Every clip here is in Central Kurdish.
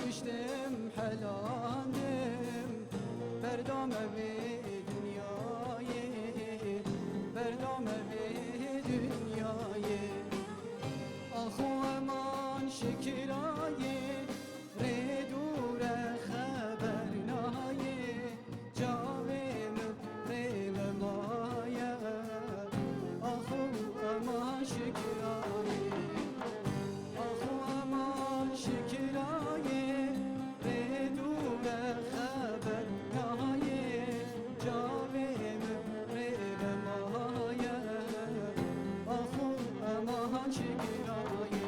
کشتم حەلاندم بەردامە وێ دنیایێ بەردامە وێ دنیایێ ئاخ و ئەمان شکرایێ ڕێ دوورە خەبەر نایێ چاوێ من ڕێ مایە ئاخ و ئەمان شکرایێ ئاخ و ئەمان شکرایێ ڕێ دوورە خەبەر نایێ چاوێ من ڕێ مایە ئاخ و ئەمان شکرایێ.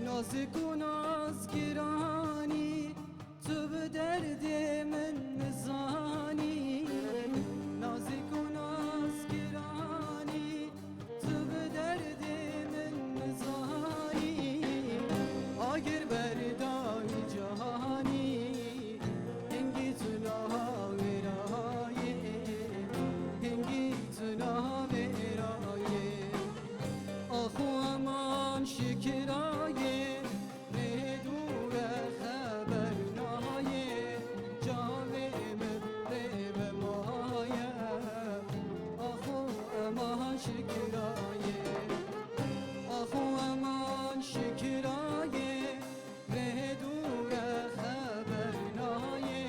نازک و نازگرانی تو به دەردێ من نزانی نازک و نازگرانی تو به دەردێ من نزانی ئاگر بەردای جانی هنگی تو ناوێرایێ هنگی تو ناوێرایێ ئاخ و ئەمان شکرایێ ڕێ دوورە خەبەر نایێ چاوێ من ڕێ مایە ئاخ و ئەمان شکرایێ ئاخ و ئەمان شکرایێ ڕێ دوورە خەبەر نایێ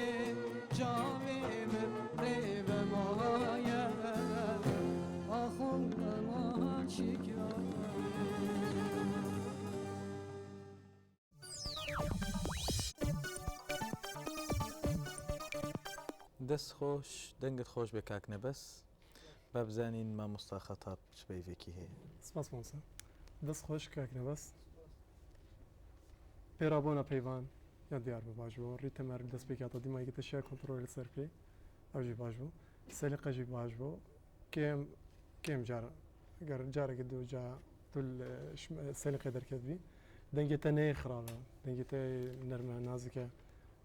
چاوێ من ڕێ مایە ئاخ و ئەمان شکرایێ. دەست خۆش دەنگت خۆش بێ کاک نەبەز با بزانین مامۆستا خەتاب چ پەیڤێکی هەیە. سپاس مامۆستا. دەست خۆش کاک نەبەز. پێرابۆنە پەیڤان یا دیار بوو باش بوو ڕیتم هەر دەست پێکاتە دیمایگە تەشیا کۆنتڕۆل لەسەر بکەی ئەوژی باش بوو سەلیقەژی باش بوو کێم کێم جار گەر جارێکە دوو جا تو سەلیقە دەرکەت بی دەنگێ تە نەیە خراپە دەنگێ تە نەرمە نازکە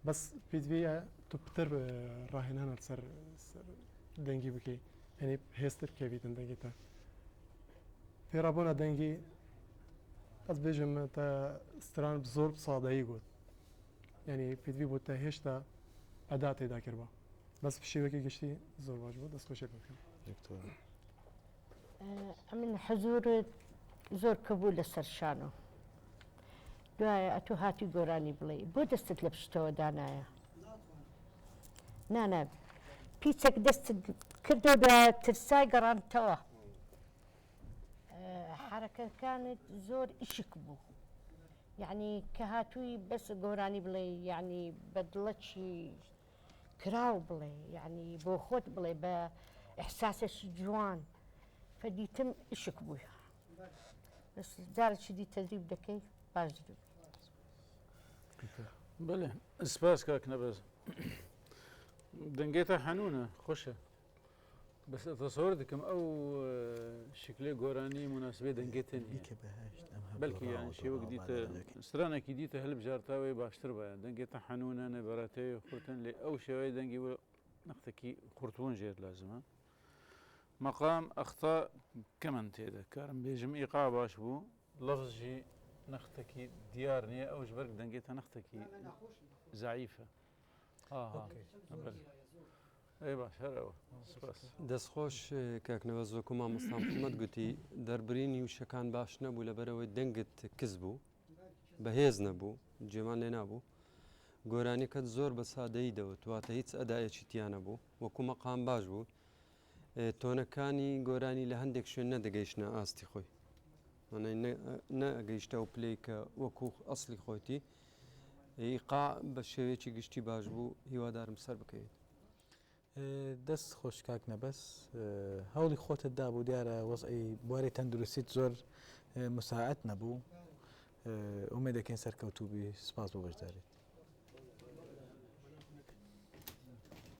بەس پێدویە تو پتر ڕاهێنانە سەر دەنگی بکەی یعنی هێزتر بکەویتن دەنگی تە پێڕابوونە دەنگی ئەس بێژم تە ستران زۆر سادەیی گوت یعنی پێدوی بوو تە هێشتا ئەدا تێدا کردبا بەس شێوەکی گشتی زۆر باش بوو دەست خۆشی بکەم دکتۆر ئەمن حزورت زۆر کەبوو لەسەر شانۆ دوایە ئەتۆ هاتی گۆرانی بڵێ بۆ دەستت لە پشتەوە دانایە نانا پیچێک دەستت کردو دوایە ترسای گەڕانتەوە حرەکەکانت زۆر ئیشک بوو یعنی کە هاتووی بەس گۆرانی بڵێ یعنی بە دڵەکی کراو بڵێ یعنی بۆ خۆت بڵێ بە ئیحساسێکی جوان فدیتم ئیشک بووی بەس جارێکی دی تەدریب دەکەی باش دەبی. بەێ سپاس کاک نەبەز دەنگێتە حەنونە خۆشە بەس تەسەوەر دەکەم ئەو شکلێ گۆرانی مناسبەی دەنگێتە نییە بیکە بەهەشت ئەم هەردوو بەلکی یان ڕاوە شێوەک دۆڕاومان دیتە دەکەین. سترانێکی دیتە هەلبژارتاوێ باشتر بایە دەنگێتە حەنونە نەبەراتەوێ خورتن لێ ئەو شێوەی دەنگی بۆ نەختێکی خورتبوون ژێر لازمە مەقام ئەختا کەمن تێدە کارم بێژم ئیقا باش بوو لەفزی نەختێکی دیار نییە ئەوش بەرگ دەنگێتە نەختێکی زەعیفە ئاها بەلێ. ئەی باش هەر ئەوە سپاس. دەست خۆش کاک نەوەز وەکو مامۆستا محمد گوتی دەربرینی وشەکان باش نەبوو لەبەرئەوەی دەنگت کز بوو بەهێز نەبوو جێمان لێ نابوو گۆرانیەکەت زۆر بە سادەیی دەوت واتە هیچ ئەدایەکی تیا نەبوو وەکو مەقام باش بوو تۆنەکانی گۆرانی لە هەندێک شوێن نەدەگەیشتە ئاستی خۆی نەگەیشتە ئەو پلەی کە وەکو ئەسلی خۆیتی ئیقاع بە شێوەیەکی گشتی باش بوو هیوادارم سەر بکەویت. دەست خۆش کاک نەبەز هەوڵی خۆتت دابوو دیارە وەزعی بواری تەندروستیت زۆر مساعد نەبوو. ئومێد دەکەین سەرکەوتوو بی. سپاس بۆ بەشداریت.